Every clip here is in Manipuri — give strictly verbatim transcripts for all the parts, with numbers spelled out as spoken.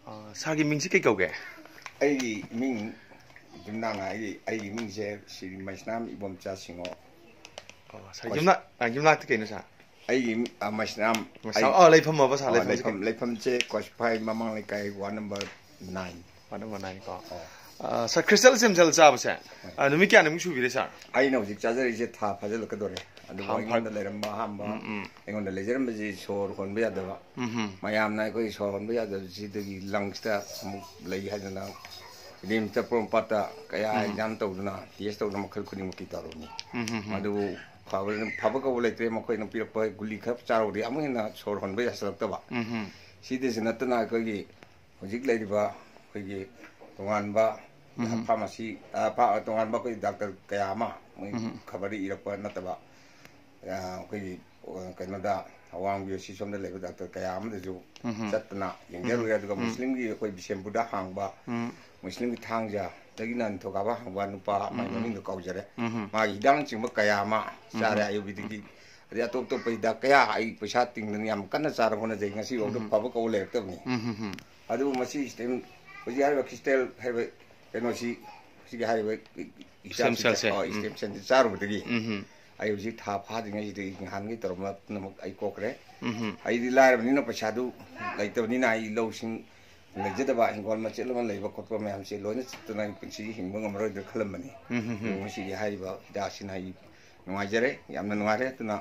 ꯑ, ꯁꯥꯔꯒꯤ ꯃꯤꯡꯁꯤ ꯀꯩ ꯀꯧꯒꯦ? ꯑꯩꯒꯤ ꯃꯤꯡ ꯌꯨꯝꯅꯥꯛ ꯍꯥꯏꯗꯤ ꯑꯩꯒꯤ ꯃꯤꯡꯁꯦ ꯁꯤꯔꯤ ꯃꯩꯁꯅꯥꯝ ꯏꯕꯣꯝꯆꯥ ꯁꯤꯡꯉꯣ꯫ ꯑ, ꯁꯥꯔ, ꯌꯨꯝꯅꯥꯛ, ꯑ, ꯌꯨꯝꯅꯥꯛꯇꯤ ꯀꯩꯅꯣ, ꯁꯥꯔ? ꯑꯩꯒꯤ ꯃꯤ- ꯑ, ꯃꯩꯁꯅꯥꯝ ꯃꯩꯁꯅꯥꯝ, ꯑ, ꯂꯩꯐꯝ ꯑꯣꯏꯕ, ꯁꯥꯔ, ꯑ, ꯂꯩꯐꯝꯁꯤ ꯂꯩꯐꯝ ꯀꯩ? ꯂꯩꯐꯝꯁꯦ ꯀꯣꯁꯤꯐꯥꯏ ꯃꯃꯥꯡ ꯂꯩꯀꯥꯏ ward number nine. Ward number nine ꯀꯣ꯫ ꯑ, ꯁꯥꯔ, ꯈ꯭ꯔꯤꯁꯇꯦꯜ ꯁ꯭ꯇꯦꯝ ꯁꯦꯜ ꯆꯥꯕꯁꯦ, ꯑ, ꯅꯨꯃꯤꯠ ꯀꯌꯥꯅꯤꯃꯨꯛ ꯁꯨꯕꯤꯔꯦ, ꯁꯥꯔ? ꯑꯩꯅ ꯍꯧꯖꯤꯛ ꯆꯥꯖꯔꯤꯁꯦ ꯊꯥ ꯐꯥꯖꯤꯜꯂꯛꯀꯗꯣꯔꯦ꯫ ꯑꯗꯨꯕꯨ ꯊꯥ ꯐꯥ- ꯑꯩꯉꯣꯟꯗ ꯂꯩꯔꯝꯕ ꯑꯍꯥꯟꯕ ꯎꯝ, ꯎꯝ꯫ ꯑꯩꯉꯣꯟꯗ ꯂꯩꯖꯔꯝꯕꯁꯤ ꯁꯣꯔ ꯍꯣꯟꯕ ꯌꯥꯗꯕ꯫ ꯎꯝ, ꯎꯝ꯫ ꯃꯌꯥꯝꯅ ꯑꯩꯈꯣꯏ ꯁꯣꯔ ꯍꯣꯟꯕ ꯌꯥꯗꯕꯁꯤꯗꯒꯤ ꯂꯪꯁꯇ ꯑꯃꯨꯛ ꯂꯩ ꯍꯥꯏꯗꯅ ꯔꯤꯝꯁꯇ ꯄꯣꯔꯣꯝꯄꯥꯠꯇ ꯀꯌꯥ ꯎꯝ꯫ ꯑꯦꯛꯖꯥꯝ ꯇꯧꯗꯅ ꯇꯦꯁ ꯇꯧꯗꯅ ꯃꯈꯜ ꯈꯨꯗꯤꯡꯃꯛꯀꯤ ꯇꯧꯔꯕꯅꯤ꯫ ꯎꯝ, ꯎꯝ, ꯎꯝ꯫ ꯃꯗꯨꯕꯨ ꯐꯕ ꯐꯕ ꯀꯧꯕ ꯂꯩꯇ꯭ꯔꯦ꯫ ꯃꯈꯣꯏꯅ ꯄꯤꯔꯛꯄ ꯒꯨꯂꯤ ꯈꯔ ꯆꯥꯔꯨꯕꯗꯤ ꯑꯃꯨꯛ ꯍꯦꯟꯅ ꯁꯣꯔ ꯍꯣꯟꯕ ꯌꯥꯁꯤꯜꯂꯛꯇꯕ꯫ ꯎꯝ, ꯎꯝ꯫ ꯁꯤꯗꯁꯨ ꯅꯠꯇꯅ ꯑꯩꯈꯣꯏꯒꯤ ꯍꯧꯖꯤꯛ ꯂꯩꯔꯤꯕ ꯑꯩꯈꯣꯏꯒꯤ ꯇꯣꯉꯥꯟꯕ ꯎꯝ꯫ ꯐꯥꯔꯃꯥꯁꯤ, ꯑ, ꯐꯥ- ꯇꯣꯉꯥꯟꯕ ꯑꯩꯈꯣꯏ ꯗꯥꯛꯇꯔ ꯀꯌꯥ ꯑꯃ ꯃꯣꯏ ꯎꯝ꯫ ꯈꯕꯔꯗ ꯏꯔꯛꯄ ꯅꯠꯇꯕ, ꯑ, ꯑꯩꯈꯣꯏꯒꯤ, ꯑ, ꯀꯩꯅꯣꯗ ꯑꯋꯥꯡꯕꯤ ꯁꯤ ꯁꯣꯝꯗ ꯂꯩꯕ ꯗꯥꯛꯇꯔ ꯀꯌꯥ ꯑꯃꯗꯁꯨ ꯎꯝ꯫ ꯆꯠꯇꯅ ꯌꯦꯡꯖꯔꯨꯔꯦ꯫ ꯑꯗꯨꯒ ꯎꯝ꯫ ꯃꯨꯁꯂꯤꯝꯒꯤ ꯑꯩꯈꯣꯏ ꯕꯤꯁꯦꯝꯄꯨꯔꯗ ꯍꯥꯡꯕ ꯎꯝ꯫ ꯃꯨꯁꯂꯤꯝꯒꯤ ꯊꯥꯡꯖꯗꯒꯤꯅ ꯅꯤꯡꯊꯧꯀꯥꯕ ꯍꯥꯡꯕ ꯅꯨꯄꯥ ꯑꯃꯒꯤ ꯎꯝ꯫ ꯃꯃꯤꯡꯗꯣ ꯀꯥꯎꯖꯔꯦ꯫ ꯎꯝ꯫ ꯃꯥꯒꯤ ꯍꯤꯗꯥꯛꯅꯆꯤꯡꯕ ꯀꯌꯥ ꯑꯃ ꯆꯥꯔꯦ꯫ ꯎꯝ꯫ ꯑꯌꯨꯔꯕꯦꯗꯤꯛꯀꯤ ꯑꯗꯩ ꯑꯇꯣꯞ ꯑꯇꯣꯞꯄ ꯍꯤꯗꯥꯛ ꯀꯌꯥ ꯑꯩ ꯄꯩꯁꯥ ꯇꯤꯡꯗꯅ ꯌꯥꯝ ꯀꯟꯅ ꯆꯥꯔ ꯍꯣꯠꯅꯖꯩ꯫ ꯉꯁꯤ ꯐꯥꯎꯗ ꯎꯝ꯫ ꯐꯕ ꯀꯧꯕ ꯂꯩꯔꯛꯇꯕꯅꯤ꯫ ꯎꯝ, ꯎꯝ, ꯎꯝ꯫ ꯑꯗꯨꯕꯨ ꯃꯁꯤ ꯁꯤꯁꯇꯦꯝ ꯍꯧꯖꯤꯛ ꯍꯥꯏꯔꯤꯕ ꯈ꯭ꯔꯤꯁꯇꯦꯜ ꯍꯥꯏꯔꯤꯕ ꯀꯩꯅꯣꯁꯤ, ꯁꯤꯒꯤ ꯍꯥꯏꯔꯤꯕ ꯁ꯭ꯇꯦꯝ ꯁꯦꯜꯁꯦ꯫ ꯑꯣ, ꯎꯝ꯫ ꯁ꯭ꯇꯦꯝ ꯁꯦꯜꯁꯦ ꯆꯥꯔꯨꯕꯗꯒꯤ ꯎꯝ, ꯎꯝ꯫ ꯑꯩ ꯍꯧꯖꯤꯛ ꯊꯥ ꯐꯥꯗ꯭ꯔꯤꯉꯩꯁꯤꯗ ꯑꯩ ꯅꯍꯥꯟꯒꯤ ꯇꯧꯔꯝꯕ ꯄꯨꯝꯅꯃꯛ ꯑꯩ ꯀꯣꯛꯈ꯭ꯔꯦ꯫ ꯎꯝ, ꯎꯝ꯫ ꯑꯩꯗꯤ ꯂꯥꯏꯔꯕꯅꯤꯅ ꯄꯩꯁꯥꯗꯨ ꯂꯩꯇꯕꯅꯤꯅ ꯑꯩ ꯂꯧꯁꯤꯡ ꯂꯩꯖꯗꯕ, ꯍꯤꯡꯒꯣꯜ ꯃꯆꯦꯠ ꯑꯃ ꯂꯩꯕ ꯈꯣꯠꯄ ꯃꯌꯥꯝꯁꯦ ꯂꯣꯏꯅ ꯆꯠꯇꯅ ꯑꯩ ꯄꯨꯟꯁꯤꯒꯤ ꯍꯤꯡꯕ ꯉꯝꯃꯔꯣꯏꯗ꯭ꯔꯥ ꯈꯜꯂꯝꯕꯅꯤ꯫ ꯎꯝ, ꯎꯝ, ꯎꯝ꯫ ꯑꯗꯨꯕꯨ ꯉꯁꯤꯒꯤ ꯍꯥꯏꯔꯤꯕ ꯍꯤꯗꯥꯛꯁꯤꯅ ꯑꯩ ꯅꯨꯡꯉꯥꯏꯖꯔꯦ, ꯌꯥꯝꯅ ꯅꯨꯡꯉꯥꯏꯔꯦ꯫ ꯑꯗꯨꯅ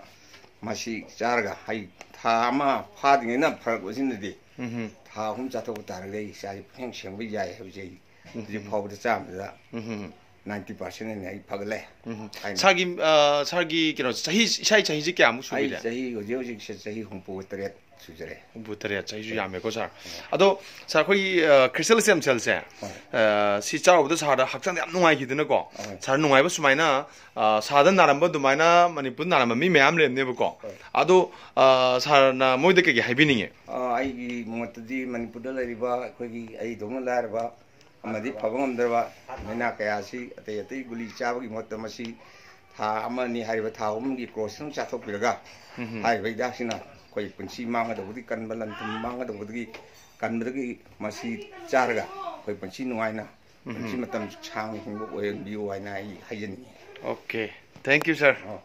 ꯃꯁꯤ ꯆꯥꯔꯒ ꯑꯩ ꯊꯥ ꯑꯃ ꯐꯥꯗ꯭ꯔꯤꯉꯩꯅ ꯐꯔꯛꯄꯁꯤꯅꯗꯤ ꯎꯝ, ꯎꯝ꯫ ꯊꯥ ꯑꯍꯨꯝ ꯆꯥꯊꯣꯛꯄ ꯇꯥꯔꯒꯗꯤ ꯑꯩ ꯏꯁꯥꯁꯦ ꯄꯨꯛꯁꯦꯡ ꯁꯦꯡꯕ ꯌꯥꯏ ꯍꯥꯏꯕꯁꯦ ꯑꯩ ꯎꯝ, ꯍꯧꯖꯤꯛ ꯎꯝ꯫ ꯐꯥꯎꯕꯗ ꯆꯥꯝꯃꯗ ꯎꯝ, ꯎꯝ꯫ ꯅꯥꯏꯟꯇꯤ ꯄꯥꯔꯁꯦꯟ ꯑꯩ ꯐꯒꯠꯂꯦ꯫ ꯎꯝ꯫ ꯍꯥꯏꯅ꯫ ꯁꯥꯔꯒꯤ, ꯑ, ꯁꯥꯔꯒꯤ ꯀꯩꯅꯣ, ꯆꯍꯤ, ꯏꯁꯥꯒꯤ ꯆꯍꯤꯁꯦ ꯀꯌꯥꯃꯨꯛ ꯑꯩ ꯁꯨꯕꯤꯔꯦ? ꯆꯍꯤ ꯍꯧꯖꯤꯛ ꯍꯧꯖꯤꯛꯁꯦ ꯆꯍꯤ ꯍꯨꯝꯐꯨ ꯇꯔꯦꯠ ꯁꯨꯖꯔꯦ꯫ ꯍꯨꯝꯐꯨ ꯇꯔꯦꯠ, ꯆꯍꯤꯁꯨ ꯌꯥꯝꯃꯦꯀꯣ, ꯁꯥꯔ꯫ ꯑꯗꯣ, ꯁꯥꯔ, ꯑꯩꯈꯣꯏꯒꯤ, ꯑ, ꯈ꯭ꯔꯤꯁꯇꯦꯜ ꯁ꯭ꯇꯦꯝ ꯁꯦꯜꯁꯦ, ꯍꯣꯏ꯫ ꯑ, ꯁꯤ ꯆꯥꯔꯨꯕꯗ ꯁꯥꯔꯗ ꯍꯛꯆꯥꯡꯗ ꯌꯥꯝ ꯅꯨꯡꯉꯥꯏꯈꯤꯗꯅꯀꯣ꯫ ꯍꯣꯏ꯫ ꯁꯥꯔ ꯅꯨꯡꯉꯥꯏꯕ ꯁꯨꯃꯥꯏꯅ, ꯑ, ꯁꯥꯔꯗ ꯅꯥꯔꯝꯕ ꯑꯗꯨꯃꯥꯏꯅ ꯃꯅꯤꯄꯨꯔꯗ ꯅꯥꯔꯝꯕ ꯃꯤ ꯃꯌꯥꯝ ꯂꯩꯔꯝꯅꯦꯕꯀꯣ꯫ ꯍꯣꯏ꯫ ꯑꯗꯣ, ꯑ, ꯁꯥꯔꯅ ꯃꯣꯏꯗ ꯀꯩꯀꯩ ꯍꯥꯏꯕꯤꯅꯤꯡꯉꯤ? ꯑ, ꯑꯩꯒꯤ ꯃꯣꯠꯇꯗꯤ ꯃꯅꯤꯄꯨꯔꯗ ꯂꯩꯔꯤꯕ ꯑꯩꯈꯣꯏꯒꯤ ꯑꯩꯗꯧꯅ ꯂꯥꯏꯔꯕ ꯑꯃꯗꯤ ꯐꯕ ꯉꯝꯗ꯭ꯔꯕ ꯂꯥꯏꯅꯥ ꯀꯌꯥ ꯑꯁꯤ ꯑꯇꯩ ꯑꯇꯩ ꯒꯨꯂꯤ ꯆꯥꯕꯒꯤ ꯃꯍꯨꯠꯇ ꯃꯁꯤ ꯊꯥ ꯑꯃ ꯑꯅꯤ ꯍꯥꯏꯔꯤꯕ ꯊꯥ ꯑꯍꯨꯝꯒꯤ ꯀꯣꯔꯁ ꯑꯃ ꯆꯥꯊꯣꯛꯄꯤꯔꯒ ꯎꯝ꯫ ꯍꯥꯏꯔꯤꯕ ꯍꯤꯗꯥꯛꯁꯤꯅ ꯑꯩꯈꯣꯏ ꯄꯨꯟꯁꯤ ꯃꯥꯡꯒꯗꯧꯕꯗꯤ ꯀꯟꯕ, ꯂꯟ ꯊꯨꯝ ꯃꯥꯡꯒꯗꯧꯕꯗꯒꯤ ꯀꯟꯕꯗꯒꯤ ꯃꯁꯤ ꯆꯥꯔꯒ ꯑꯩꯈꯣꯏ ꯄꯨꯟꯁꯤ ꯅꯨꯡꯉꯥꯏꯅ, ꯄꯨꯟꯁꯤ ꯃꯇꯝ ꯁꯥꯡꯅ ꯍꯤꯡꯕ ꯑꯣꯏꯍꯟꯕꯤꯌꯨ ꯍꯥꯏꯅ ꯑꯩ ꯍꯥꯏꯖꯅꯤꯡꯉꯤ꯫ Okay, thank you, sir. ꯑꯣ꯫